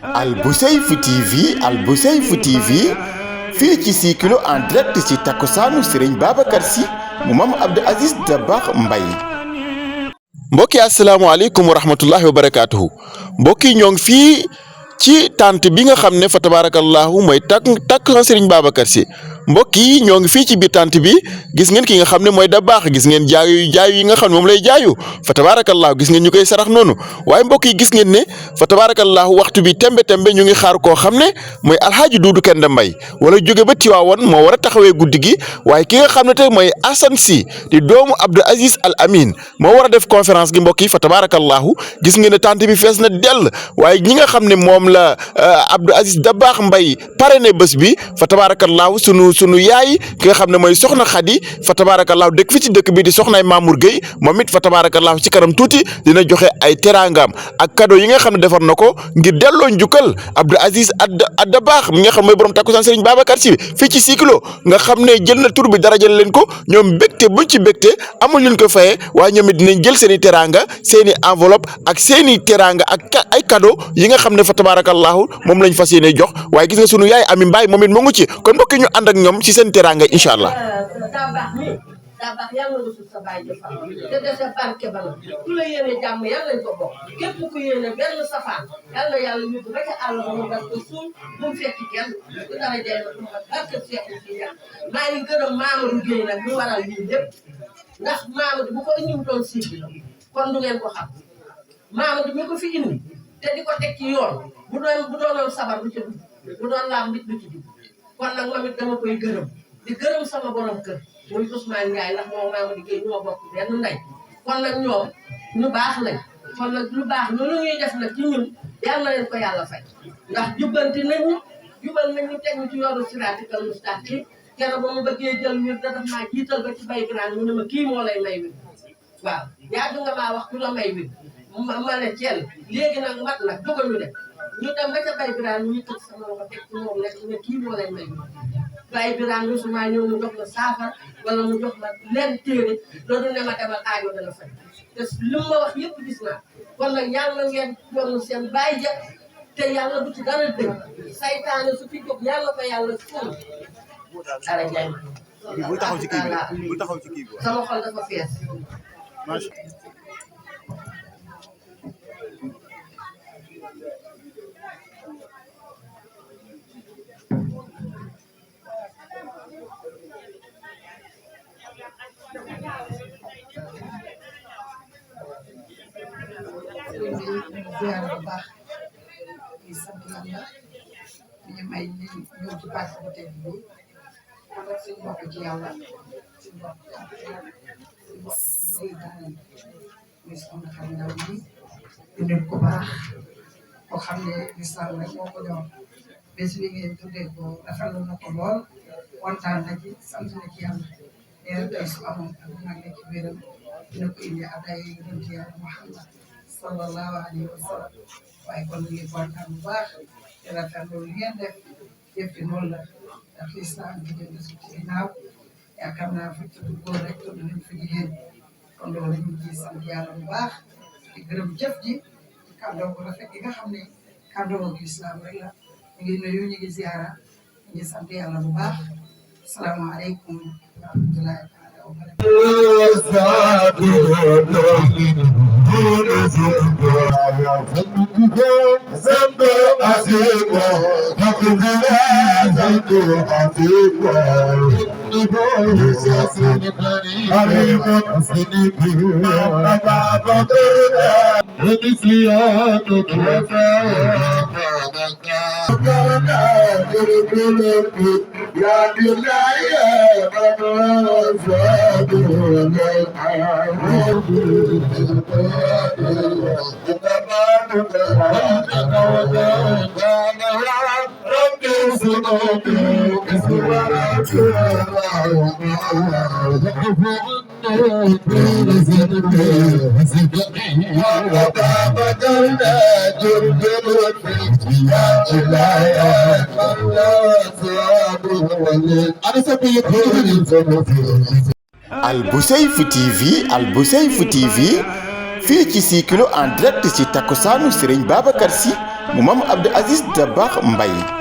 Albousseyf TV Albousseyf TV fii ci Sikilo en direct ci takkusaanu Serigne Babacar Sy mu Mame Abdou Aziz Dabakh Mbaye. mbokki asalaamaaleykum wa rahmatullahi wa barakaatuhu mbokki ñoo ngi fii ci tànt bi nga xam ne fa tabarakallahu mooy takkusaan Serigne Babacar Sy mbokk yi ñoo ngi fii ci biir tànt bi gis ngeen ki nga xam ne mooy Dabakh gis ngeen jaayu yi nga xam ne moom lay jaayu fa tabarakallahu gis ngeen ñu koy sarax noonu waaye mbokk yi gis ngeen ne fa tabarakallahu waxtu bi tembe ñu ngi xaar koo xam ne mooy alhaaji Duudu Kende Mbaye wala jóge ba Tiwaawoon moo war a taxawee guddi gi waaye ki nga xam ne tey mooy Assane Sy di doomu Abdou Aziz Al Amin moo war a def conférence gi mbokk yi fa tabarakallahu gis ngeen ne tànt bi fees na dell waaye ñi nga xam ne moom la Abdou Aziz Dabakh Mbaye parrainé bés bi fa tabarakallahu sunu yaay ki nga xam ne mooy soxna Khady fa tabarakallahu dëkk fi ci dëkk bi di soxnaay Mamour Gueye moom it fa tabarakallahu ci kanam tuuti dina joxe ay teraangam ak cadeau yi nga xam ne defar na ko ngir delloo njukkal Abdou Aziz Dabakh mi nga xam mooy borom takkusaan Serigne Babacar Sy fii ci Sikilo nga xam ne jël na tur bi darajal leen ko ñoom bégte buñ ci bégte amul luñ ko fayee waaye ñoom it dinañ jël seen i teraanga seen i enveloppe ak seen i teraanga ak ay cadeau yi nga xam ne fa tabarakallahu moom lañ fas yéene jox waaye gis nga sunu yaay Ami Mbaye moom it mu ngi ci kon mbokk ñu ànd ak ñoom ci seen teraanga incha allah. Dabakh yàlla nga suuf sa baay jëfal te dese barke ba la ku la yéene jàmm yàlla nañ ko bokk képp ku yéene benn safaan yàlla yóbbu ba ca àll ba mu gas ko suul bu mu fekki kenn ku dara jaay na ma barke Cheikh si yàlla maa ngi gërëm Mamadou Gueye nag ñu waral lii lépp ndax Mamadou bu ko indiw doon Sikilo kon du ngeen ko xam Mamadou mi ko fi indi te di ko teg ci yoon bu doonoon sabar du ci dugg bu doon laam nit du ci dugg kon nag moom it dama koy gërëm di gërëm sama borom kër muy Ousmane Ndiaye ndax moom Mamadou Gueye ñoo bokk benn ndey kon nag ñoom ñu baax lañ kon nag lu baax loolu ñuy def nag ci ñun yal na leen ko yàlla fay ndax jubbanti nañu jubal nañu teg ñu ci yoonu siraatal mustaqiim keroog ba mu bëggee jël wir da daf maa jiital ba ci bay grand mu ne ma kii moo lay may wir waaw yaa nga maa wax ku la may wir ma ne ceel léegi nag mat nag dugal ñu ñu dem ba ca bay grand ñu tëj sama loxo teg ci moom nekk ne kii moo lay may wir bay biraan musuma ñëw mu jox la saafara wala mu jox la leen téere loolu ne ma demal aajo dana fay te li ma wax yëpp gis naa kon nag yàlla ngeen doon seen bàyyi ja te yàlla du ci dara dëgg saytaane su fi jóg yàlla ko yàlla suul dara jaay ma bu taxaw ci kii bi bu taxaw ci kii bi sama xol dafa fees ziar bu baax di sant yàlla ñu may ñëw ci bàcc bu tedd bi kon nag suñu mbokk ci yàlla suñu mbokk ci daanam muy soxna xam ndaw bi di nit ku baax koo xam ne lislaam rek moo ko ñor bés bi ngeen tuddee ko rafetlu na ko lool kontaan na ci sant na ci yàlla leer tey su amoon ak nag la ci wéram dina ko indi aday yonent yàlla Muhammad sallallahu alayhi wa sallam waaye kon ñu ngi kontaan bu baax te rafetlu li ngeen def yëpp ci noonu la ndax lislaam bi jënd su ci ginnaaw yaakaar naa fi tudd góor rek tudd nañ fi jigéen kon loolu ñu ngi ciy sant yàlla bu baax di gërëm jëf ji ci kàddoo bu rafet yi nga xam ne kàddoo bu lislaam rek la ñu ngi nuyu ñu ngi ziara ñu ngi sant yàlla bu baax asalaamaaleykum wa rahmatullahi taala wa Albousseyf TV fii ci Sikilo en direct ci takkusaanu Serigne Babacar Sy mu maam Abdou Aziz Dabakh Mbaye